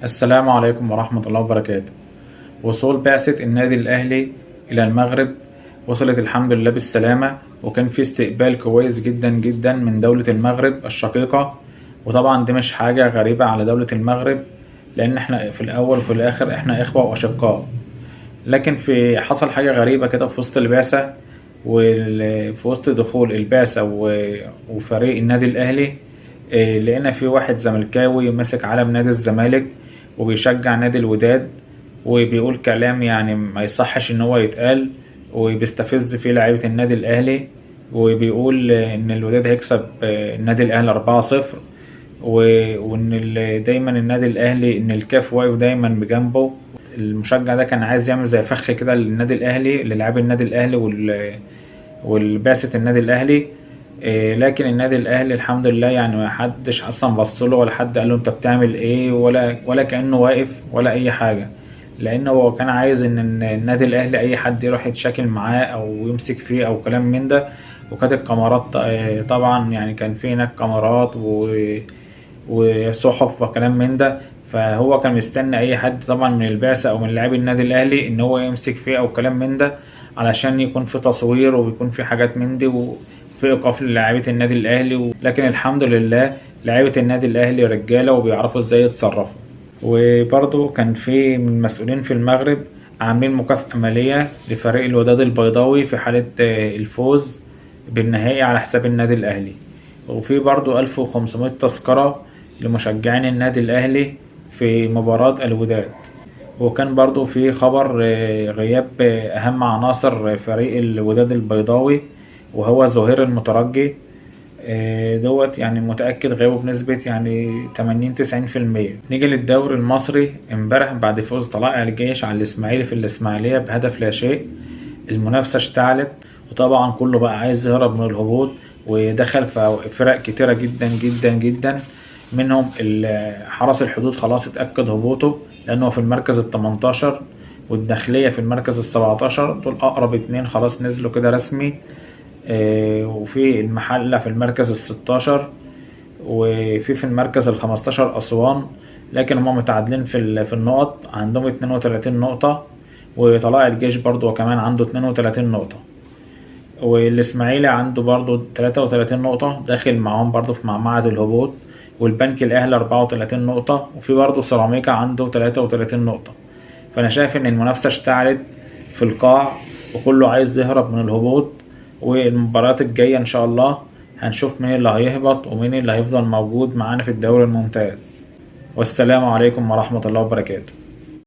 السلام عليكم ورحمة الله وبركاته. وصول بعثة النادي الأهلي إلى المغرب وصلت الحمد لله بالسلامة، وكان في استقبال كويس جدا جدا من دولة المغرب الشقيقة. وطبعا دي مش حاجة غريبة على دولة المغرب، لأن احنا في الأول وفي الآخر احنا إخوة وأشقاء. لكن في حصل حاجة غريبة كده في وسط البعثة، وفي وسط دخول البعثة وفريق النادي الأهلي، لقينا في واحد زملكاوي ماسك علم نادي الزمالك وبيشجع نادي الوداد، وبيقول كلام يعني ما يصحش ان هو يتقال، وبيستفز فيه لعيبة النادي الأهلي، وبيقول ان الوداد هيكسب النادي الأهلي 4-0، وان دايما النادي الأهلي ان الكاف واقف دايما بجنبه. المشجع ده كان عايز يعمل زي فخ كده للنادي الأهلي، للاعبي النادي الأهلي والبعثة النادي الأهلي. لكن النادي الأهلي الحمد لله يعني ما حدش أصلا بص له ولا حد قال له أنت بتعمل إيه، ولا كأنه واقف ولا أي حاجة، لأنه هو كان عايز إن النادي الأهلي أي حد يروح يتشاكل معاه أو يمسك فيه أو كلام من ده. وكانت الكاميرات طبعا يعني كان في هناك كاميرات وصحف وكلام من ده، فهو كان مستني اي حد طبعا من البعثة او من لاعبي النادي الاهلي ان هو يمسك فيه او كلام من ده، علشان يكون في تصوير ويكون في حاجات من دي وفي ايقاف للاعيبة النادي الاهلي. لكن الحمد لله لعيبة النادي الاهلي رجالة وبيعرفوا ازاي يتصرفوا. وبرضه كان في من مسؤولين في المغرب عاملين مكافأة مالية لفريق الوداد البيضاوي في حالة الفوز بالنهائي على حساب النادي الأهلي، وفي برضه 1500 تذكرة لمشجعين النادي الأهلي في مباراة الوداد. وكان برضو في خبر غياب أهم عناصر فريق الوداد البيضاوي وهو زهير المترجي، دوت يعني متأكد غيابه بنسبة يعني 80-90%. نيجي للدوري المصري امبارح بعد فوز طلائع الجيش على الإسماعيلي في الإسماعيلية بهدف لا شيء، المنافسة اشتعلت، وطبعا كله بقى عايز يهرب من الهبوط، ودخل في فرق كتيرة جدا جدا جدا، منهم حرس الحدود خلاص اتأكد هبوطه لأنه في المركز التمنتاشر، والداخلية في المركز السبعتاشر، دول أقرب اتنين خلاص نزلوا كده رسمي. وفي المحلة في المركز الستاشر، وفي المركز الخمستاشر أسوان، لكن هما متعادلين في النقط، عندهم 32 نقطة، وطلائع الجيش برضو كمان عنده 32 نقطة، والإسماعيلي عنده برضو 33 نقطة داخل معاهم برضو في معمعة الهبوط، والبنك الأهلي 34 نقطة، وفي برضو سيراميكا عنده 33 نقطة. فأنا شايف إن المنافسة اشتعلت في القاع، وكله عايز يهرب من الهبوط، والمباريات الجاية إن شاء الله هنشوف مين اللي هيهبط ومين اللي هيفضل موجود معانا في الدوري الممتاز. والسلام عليكم ورحمة الله وبركاته.